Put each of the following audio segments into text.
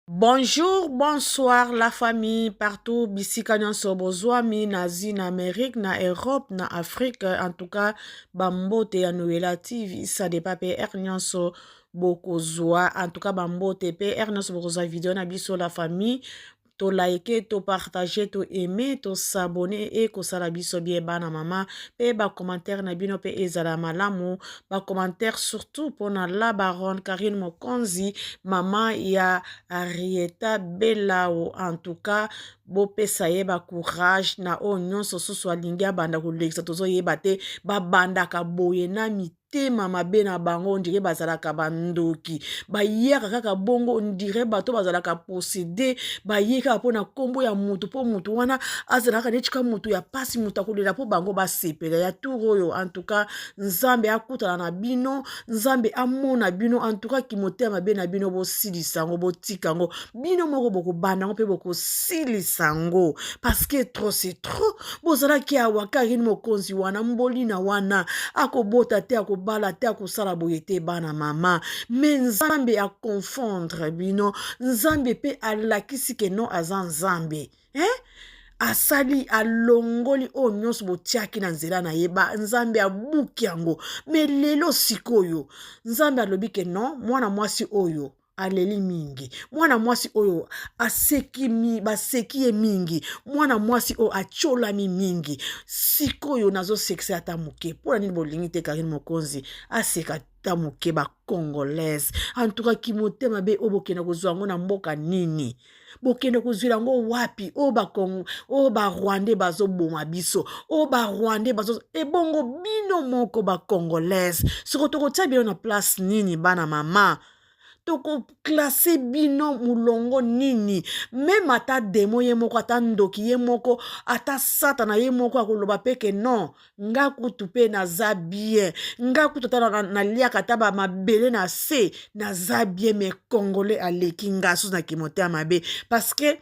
Bonjour, bonsoir la famille partout bisika nyonso bozwami na Asie, na Amérique, na Europe, na Afrique, en tout cas bambote ya Noela TV, ça dépend pe heure nyonso bokozwa, en tout cas bambote pe heure nyonso bokozwa video na biso la famille. To like, to partager, to aimer, to s'abonner e kosala biso bien bana mama, pe ba commentaire na bino pe ezala malamu, ba commentaire surtout pona la baronne Karine Mokonzi, mama ya Arieta Belao. En tout cas bopesa ye ba courage na oyo nyonso susu alingi abanda kolekisa, tozoyeba te babandaka boye na mitema mabe na bango, on dirait bazalaka bandoki, bayaka kaka bongo, on dirait bato bazalaka possédé, baye kaka mpona nkombo ya motu, mpo motu wana azalaka neti ka motu ya pasi, motu akolela mpo bango basepela ya tour oyo. En tout cas Nzambe akutana na bino, Nzambe amona bino. En tout cas kimotema mabe na bino bosilisa yango, botika yango, bino moko bokobanda yango mpe bokosilisa yango, parce que trop c'est trop. Bozalaki awa Karine Mokonzi wana mbolina wana akobota te, akobala te, akosala boye te bana mama, me Nzambe aconfondre bino. Nzambe mpe alakisi ke non, aza Nzambe, eh? Asali alongoli oyo nyonso botiaki na nzela na ye, ba Nzambe abuki yango. Me lelo sikoyo Nzambe alobi ke non, mwana mwasi oyo aleli mingi, mwana mwasi oyo aseki mi, baseki ye mingi, mwana mwasi oyo atiolami mingi, sikoyo nazosekisa ata moke. Mpona nini bolingi te Karine Mokonzi aseka ata moke? Bacongolaise, antuka kimotema mabe oyo bokenda kozwa yango na mboka nini? Bokende kozwila yango wapi? Oyo bakongo, oyo barwandais bazoboma biso, oyo barwandais bazo ebongo bino moko bacongolaise, soko tokotia bino na place nini bana mama? Tokoklase bino molongo nini? Meme ata demo ye moko, ata ndoki ye moko, ata satana ye moko akoloba mpe ke non, nga kutu mpe naza bien, nga kutu ata naliaka ata bamabele na se, naza bien. Me congolais aleki nga susu na kimotema mabe, parce que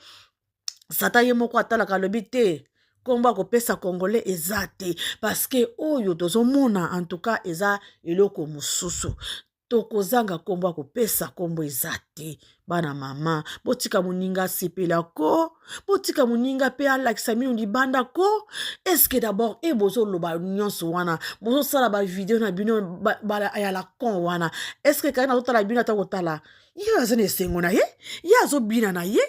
satan ye moko atalaka, alobi te nkombo akopesa congolais eza te, parce que oyo tozomona en tout cas eza eloko mosusu, tokozanga nkombo akopesa, nkombo eza te. Bana mama, botika moninga asepela ko, botika moninga mpe alakisa mino libanda ko. Est-ce d'abord e bozoloba nyonso wana, bozosala bavideo na bino ya la con wana, est-ce Karine azotala bino? Ata kotala, ye aza na esengo na ye, ye azobina na ye,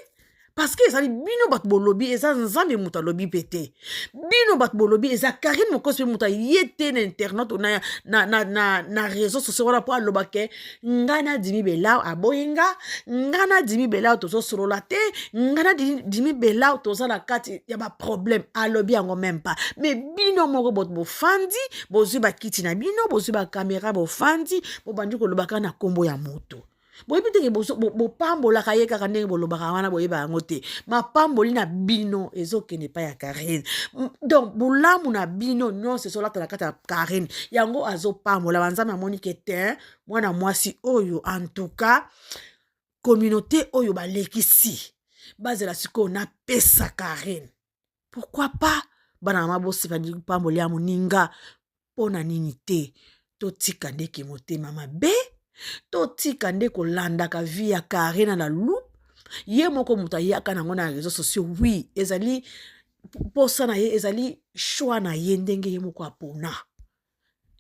parce que ezali bino bato bolobi, eza Nzambe moto alobi mpe te. Bino bato bolobi, eza Karine Mokosi mpe moto aye te na internet, na réseau sociaux wana mpo aloba ke ngai nadimi Belao aboyi nga, ngai nadimi Belao tozosolola te, ngai nadimi Belao toza na kati ya baproblème. Alobi yango même pas. Mais bino moko bato bofandi, bozwi bakiti na bino, bozwi bakamera, bofandi, bobandi kolobaka na nkombo ya moto. Boyebi ndenge bopambolaka ye kaka ndenge bolobaka wana, boyeba yango te. Mapamboli na bino ezokende epai ya Karine, donc bolamu na bino nyonso ezolata na kati ya Karine, yango azopambola. Banzambe amoni ke te, mwana mwasi oyo, en tout cas communauté oyo balekisi, bazela sikoyo napesa Karine. Pourquoi pas bana mama bosipa lipamboli ya moninga? Mpo na nini te? Totika ndeke motema mabe, totika nde kolandaka vie ya Karine na loupe. Ye moko moto ayaka nango na réseau sociaux. Oui, ezali mposa na ye, ezali choix na ye, ndenge ye moko apona,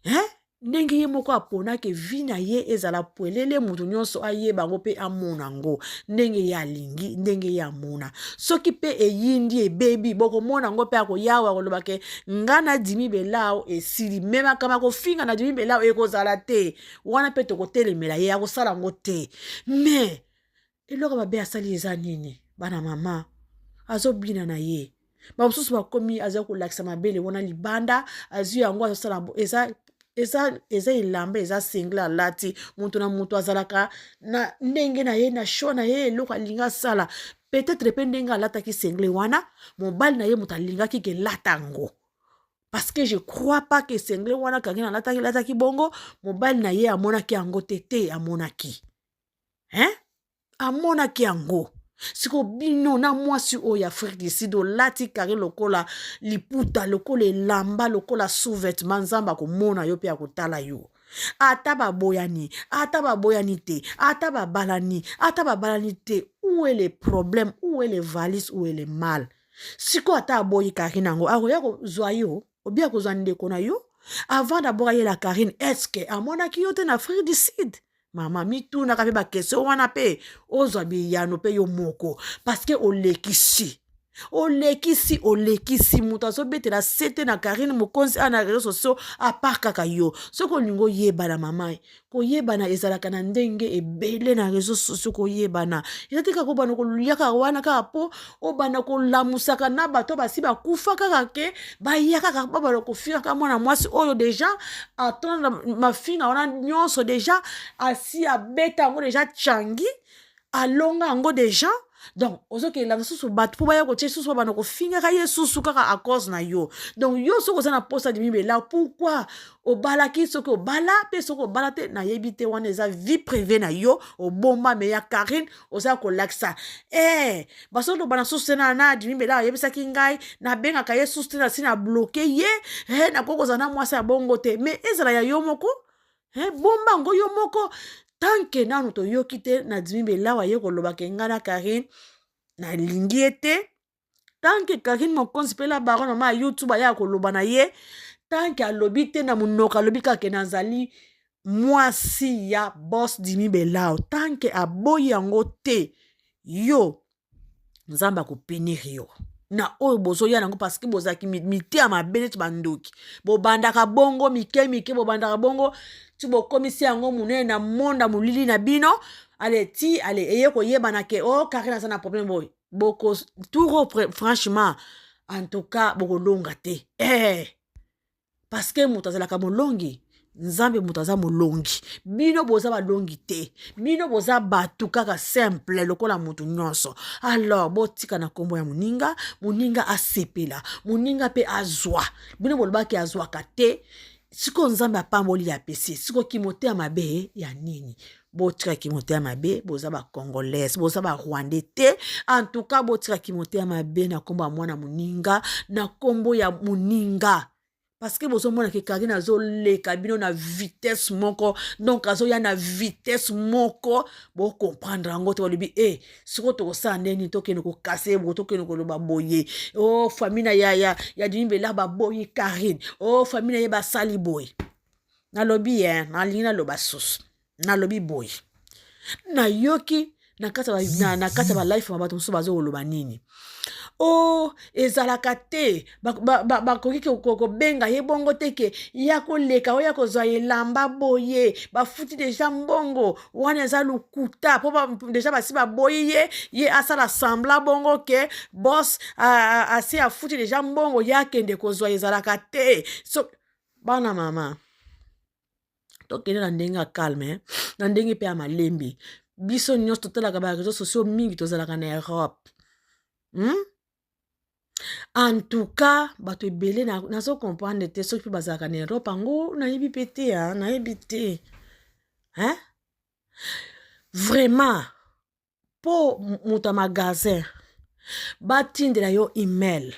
hein? Ndenge ye moko aponaki vie na ye ezala pwelele, moto nyonso ayeba yango mpe amona yango ndenge ye alingi, ndenge ye amona. Soki mpe eyindi, ebebi, bokomona yango mpe akoyawa akoloba ke nga nadimi Belao, esili. Me makambo akofinga nadimi Belao ekozala te wana, mpe tokotelemela ye, akosala yango te. Me eloko mabe asali eza nini bana mama? Azobina na ye, bamosusu bakomi aza kolakisa mabele wana libanda, azwi yango azosala. Eza elamba, eza singlet alati. Moto na moto azalaka na ndenge na ye, na choix na ye, eloko alingi asala. Peut-être mpe ndenge alataki singlet wana, mobali na ye moto alingaki kelata yango, parce que je crois pas que singlet wana Karine alataki, lataki bongo mobali na ye amonaki yango te. Te, amonaki, hein? Amonaki yango. Sikoyo bino na mwasi oyo ya Afrique du Sud olati Karine lokola liputa, lokola elamba, lokola sous-vêtement, Nzambe akomona yo mpe akotala yo. Ata baboyani, ata baboyani te, ata babalani, ata babalani te. Où est le problème? Où est le valise? Où est le mal? Sikoyo ata aboyi Karine yango, akoya kozwa yo obi akozwa ndeko na yo. Avant d'abord ayela Karine, est-ce amonaki yo te na Afrique du Sud? Mama, mitunaka mpe baquestion wana mpe ozwa biyano mpe yo moko, parce que olekisi, olekisi, olekisi. Moto azobetela sete na Karine Mokonzi a na réseau sociaux à part kaka yo. Soki olingi oyebana, mama, koyebana ezalaka na ndenge ebele na réseau sociaux. Koyebana eza te kaka obanda kolia kaka wana kaka mpo obanda kolamusaka na bato basi bakufa kaka ke baya kaka babanda kofingaka mwana mwasi oyo. Déjà atonda mafinga wana nyonso, déjà asi abeta yango, déjà tyangi alonga yango déjà. Donc ozokenda lisusu bato mpo baya kotia lisusu, babanda kofingaka ye susu kaka à cause na yo. Donc yo soki oza na posa Dimi Bela, pourquoi obalaki? Soki obala mpe, soki obala te, nayebi te, wana eza vie privée na yo, obomba. Mais ya Karine oza kolakisa e bazoloba na susu te. Na Dimi Bela ayebisaki ngai, nabengaka ye susu te, nasi na bloquer ye. Nakoki kozala na mwasi ya bongo te. Mais ezala ya yo moko, bomba yango yo moko. Tant que nanu toyoki te na Dimi Belawa ye kolobaka ngai na Karine nalingi ye te, tant que Karine Mokonzi mpe la baronne, mama ya YouTube, aya koloba na ye, tant que alobi te na monoko, alobi kaka nazali mwasi ya boss Dimi Belao, tant que aboyi yango te, yo Nzambe akopunir yo na oyo bozoya nango, parce que bozalaki mite ya mabe neti bandoki. Bobandaka bongo mike mike, bobandaka bongo ti bokomisi yango monene na monda molili na bino. Ale ti ale eye koyebana ke o oh, Karine aza na problème boye. Boko tour, franchement, en tout cas bokolonga te, eh. Parce que moto azalaka molongi, Nzambe moto aza molongi. Bino boza balongi te, bino boza bato kaka simple lokola moto nyonso. Alors botika na nkombo ya moninga, moninga asepela, moninga mpe azwa. Bino bolobaki azwaka te, sikoyo Nzambe apamboli, apesi. Sikoyo kimotema mabe ya nini? Botikaki motema mabe. Boza bacongolais, boza barwandais te. En tout cas botikaki motema mabe na nkombo ya mwana moninga, na nkombo ya moninga, parce que bozomona ke Karine azoleka bino na vitesse moko. Donc azoya na vitesse moko, bocomprendre yango te. Balobi e sikoyo tokosala ndeni? Tokende kokase bo, tokende koloba boye: o oh, famille na ya Dimi Bela baboyi Karine, o oh, famille na ye basali boye. Nalobi ye, nalingi naloba susu, nalobi boye: nayoki na kati ya balife ma bato mosusu bazokoloba nini? O oh, ezalaka te, bakoki kobenga ye bongo te ke ya koleka oyo ya kozwa elamba boye, bafuti déjà mbongo wana, eza lokuta, mpo déjà basi baboyi ye, ye asala semblant bongo ke boss asi afuti déjà mbongo, ye akende kozwa, ezalaka te. So bana mama, tokende na ndenge ya calme, na ndenge mpe ya malembe. Biso nyonso totalaka baréseaux sociaux mingi, tozalaka na Europe, En tout cas bato ebele nazocomprendre te soki mpe bazalaka na Europe yango, nayebi mpe te, nayebi te, hein? Vraiment, mpo moto ya magasin batindela yo email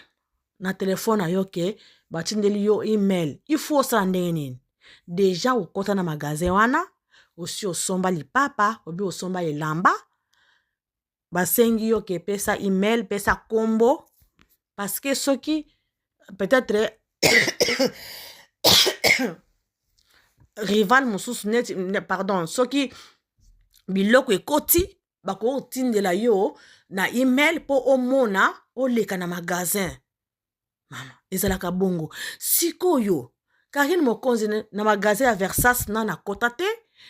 na telefone na yo ke batindeli yo email, il faut osala ndenge nini? Déjà okɔta na magasin wana, osi osomba lipapa obi osomba elamba, basengi yo ke pesa email, pesa kombo, parce que soki peut-être rival mosusu neti, pardon, soki biloko ekoti, bakoki kotindela yo na email mpo omona, oleka na magasin. Mama, ezalaka bongo. Sikoyo Karine Mokonzi na magasin ya Versas na nakota te,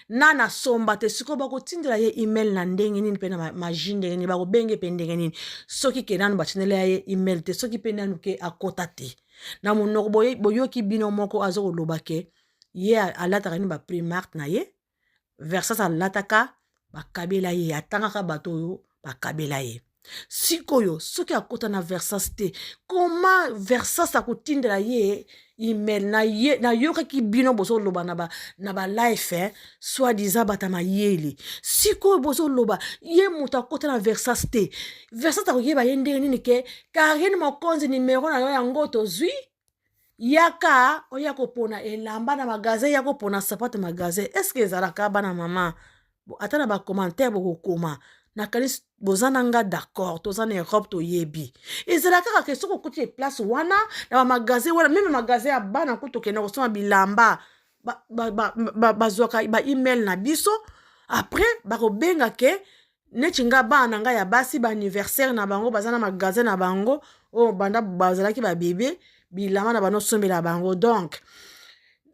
na nasomba te. Sikoyo bakotindela ye email na ndenge nini mpe na magie ndenge nini? Bakobenge mpe ndenge nini soki ke nanu batindela ye email te, soki mpe nanu ke akota te? Na monoko boyoki bino moko aza koloba ke ye alataka nini, baprimark na ye Versas alataka, bakabela ye, atangaka bato oyo bakabela ye. Sikoyo soki akota na Versas te, koma Versas akotindela ye email na ye? Nayokaki bino bozoloba na balife, eh, soit disant bato ya mayele. Sikoyo bozoloba ye moto akota na Versas te, Versas akoyeba ye ndenge nini ke Karine Mokonzi, nimero na yo yango tozwi, yaka oya kopona elamba na magasin, ya kopona sapato magasin? Est-ce ezalaka? Bana mama, ata na bacommentaire bokokoma. Nakanisi boza na nga d'accord. Toza na Europe, toyebi ezala kaka ke soki okoti eplace wana na bamagasin wana, même magasin ya bana ku tokende kosomba bilamba, bazwaka baemail na biso. Après bakobenga ke neti nga, bana na ngai ya basi, baanniversaire na bango, baza na magasin na bango oyo banda bazalaki babebe, bilamba na bango osombela bango.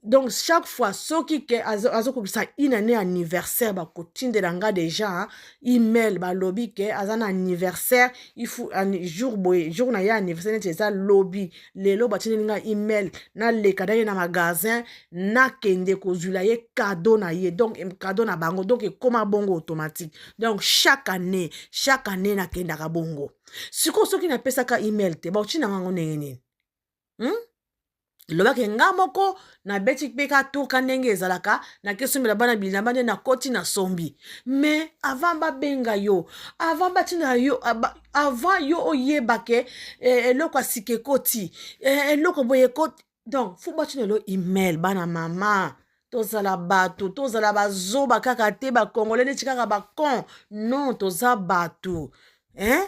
Donc chaque fois soki ke azokokisa une année anniversaire, bakotindela nga déjà email, balobi ke aza na anniversaire, il faut jour boye, jour na ye anniversaire neti eza lobi lelo, batindeli nga email, naleka na ye na magasin, nakende kozwila ye cadeau na ye, donc cadeau na bango. Donc ekóma bongo automatique. Donc chaque année, chaque année nakendaka bongo. Sikoyo soki napesaka email te, bakotinanga yango ndenge nini, Lobaki nga moko nabeti mpe ka tour ka ndenge ezalaka, nakesombela bana bilamba nde nakoti nasombi. Mais avant babenga yo, avant batinda yo, avant yo oyeba ke eloko ya sika ekoti, eloko boye ekoti, donc faut batinda yo email. Bana mama, tozala bato, tozala bazoba kaka te, bakongole neti kaka bacon. Non, toza bato, hein?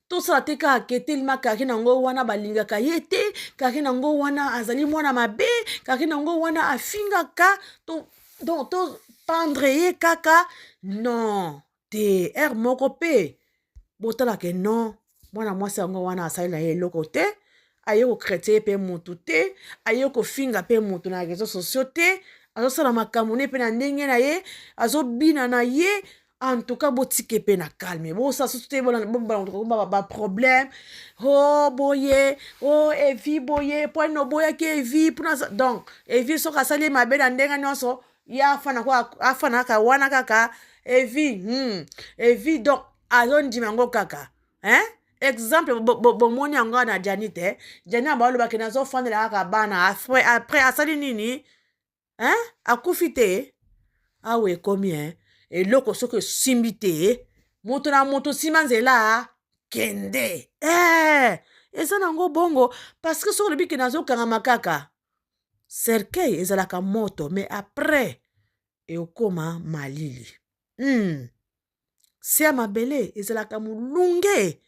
Tosala te kaka ke telema Karine yango wana balingaka ye te, Karine yango wana azali mwana mabe, Karine yango wana afingaka to, donc topendre ye kaka. Non te, ere moko mpe botalaka. Non, mwana mwasi yango wana asali na ye eloko te, aye kochrétien ye mpe motu te, aye kofinga mpe motu na réseau sociaux te, azosala makambo ne mpe na ndenge na ye, azobina na ye. En tout cas, botike mpe na calme, bosala susu te baproblème o oh, boye o oh, evi boye mpo nini oboyaki evi mpona. Donc evi soki asali mabe na ndenge nyonso, ye afana afana kaka wana kaka evi. Evi donc azondima yango kaka, hein? Exemple, bomoni yango na Jani te. Jani abalobaki nazofandela kaka bana. Après asali nini, hein? Akufi te. Awa ekomi, hein? Eloko soki esimbi te, moto na moto nsima nzela kende. Eza nango bongo, parce que soki olobi ke nazokangama kaka, cercueil ezalaka moto, mais après ekokóma malili. Se ya mabele ezalaka molunge,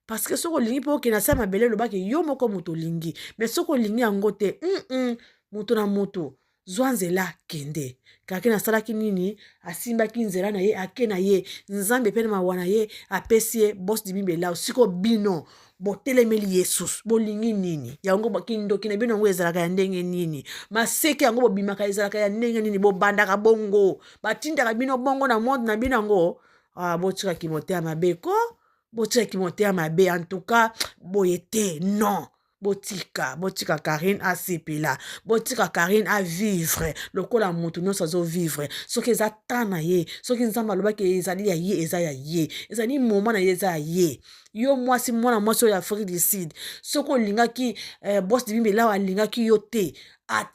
parce que soki olingi mpe okende na se ya mabele, olobaki yo moko moto olingi, mais soki olingi yango te, moto na moto zwa nzela kende. Kaka nasalaki nini? Asimbaki nzela na ye, ake na ye. Nzambe mpe na mawa na ye apesi ye Boss Dimi Belao. Siko bino botelemeli Yesus, bolingi nini? Yango kindoki na bino yango ezalaka ya ndenge nini? Maseke yango bobimaka ezalaka ya ndenge nini? Bobandaka bongo, batindaka bino bongo na monde na bino yango. Ah, botikaki motema mabe ko, botikaki motema mabe. En tout cas boye te, non. Botika, botika Karine asepela, botika Karine avivre lokola motu nyonso azovivre. Soki eza temps na ye, soki Nzambe alobaki ezali ya ye, eza ya ye, ezali moment na ye, eza ya ye. Yo mwasi, mwana mwasi oyo ya Afrique du Sud, soki olingaki Boss Dimi Belao alingaki yo te,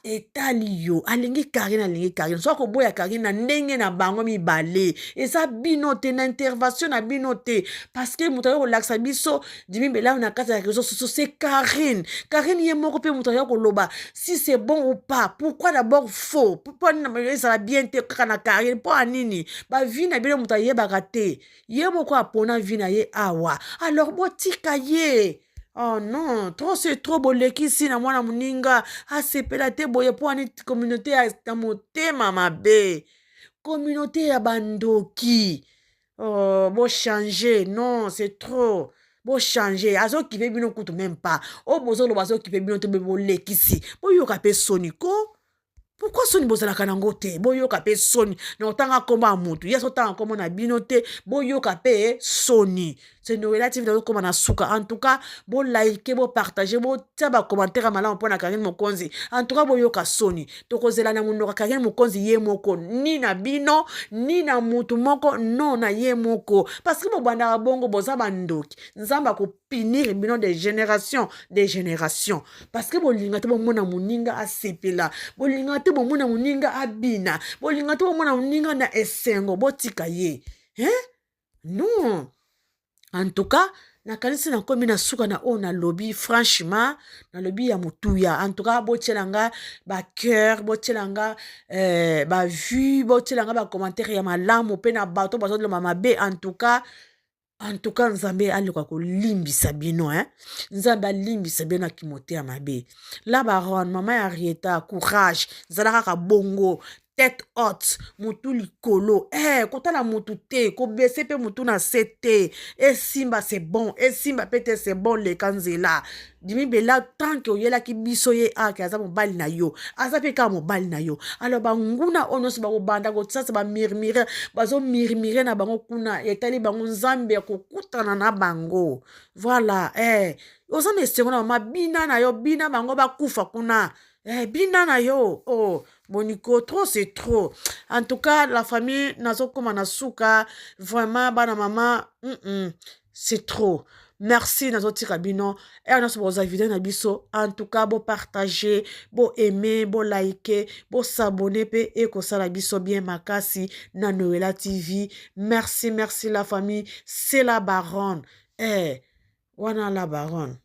etali yo. Alingi Karine, alingi Karine. So akoboya Karine na ndenge na bango mibale, eza bino te, na intervention na bino te, parce que moto aye kolakisa biso Dimi Belao na kati ya réseau sociaux, c'est Karine. Karine ye moko mpe moto aye koloba si c'est bon ou pas. Pourquoi d'abord faux? Mpo nini ezala bien te kaka na Karine? Mpo ya nini? Bavie na bino moto ayebaka te. Ye moko apona vie na ye awa, alors botika ye. Oh non, trop c'est trop. Bolekisi na mwana moninga asepela te boye mpo ani? Communauté ya motema mabe, communauté ya bandoki. Oh, bochange. Non, c'est trop, bochange. Azokipe bino kutu même pas. Oyo bozoloba azokipe bino te. Bolekisi, boyoka mpe soni ko. Pourquoi soni bozalaka nango te? Boyoka mpe soni na kotanga nkombo ya motu, ye azotanga nkombo na bino te. Boyoka mpe soni. C'est Noela TV, nazokóma na suka. En tout cas, bolike, bopartage, botia bacommentaire ya malamu mpo na Karine Mokonzi. En tout cas, boyoka soni. Tokozela na monoko ya Karine Mokonzi ye moko, ni na bino, ni na motu moko, non, na ye moko, parce que bobandaka bongo, boza bandoki. Nzambe akopunir bino de génération de génération, parce que bolinga te bomona moninga asepela, bolinga te bomona moninga abina, bolinga te bomona moninga na esengo. Botika ye, hein? Non, en tout cas nakanisi nakomi na suka na oyo nalobi. Franchement, nalobi ya motuya. En tout cas, botiela nga bacœur, botiela nga bavue, botiela nga bacommentaire ya malamu mpe na bato bazoloba mabe. En tout cas En tout cas, Nzambe aluka kolimbisa bino, hein? Nzambe alimbisa bino na kimote mabe. La baronne, mama ya Rieta, courage, zala kaka bongo, tête haute, mutu likolo, eh, kotala mutu te, kobese pe mutu na se te, esimba c'est bon, esimba pe te c'est bon, leka nzela. Dimi Bella, tant que oyelaki biso ye ake aza mobali na yo, aza pe kaka mobali na yo. Alors banguna oyo nyonso bakobanda kosasa bamurmure, bazomurmure na bango kuna, etali bango, Nzambe akokutana na bango. Voilà, eh, oza na esengo na mama, bina na yo, bina bango bakufa kuna. Eh, bina na yo, oh, boniko, trop c'est trop. En tout cas, la famille, nazokoma na suka, vraiment, bana mama, c'est trop. Merci, nazotika bino ere nyonso bokozwa video na biso. En tout cas, bopartage, boaime, bolike, bosabone mpe ekosala biso bien makasi na Noela TV. Merci, merci la famille. C'est la baronne, eh, wana la baronne.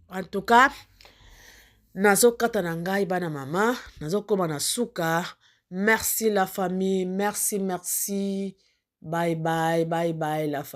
En tout cas, nazokata na ngai, bana mama, nazokoma na suka. Merci la famille, merci, merci. Bye bye, bye bye la famille.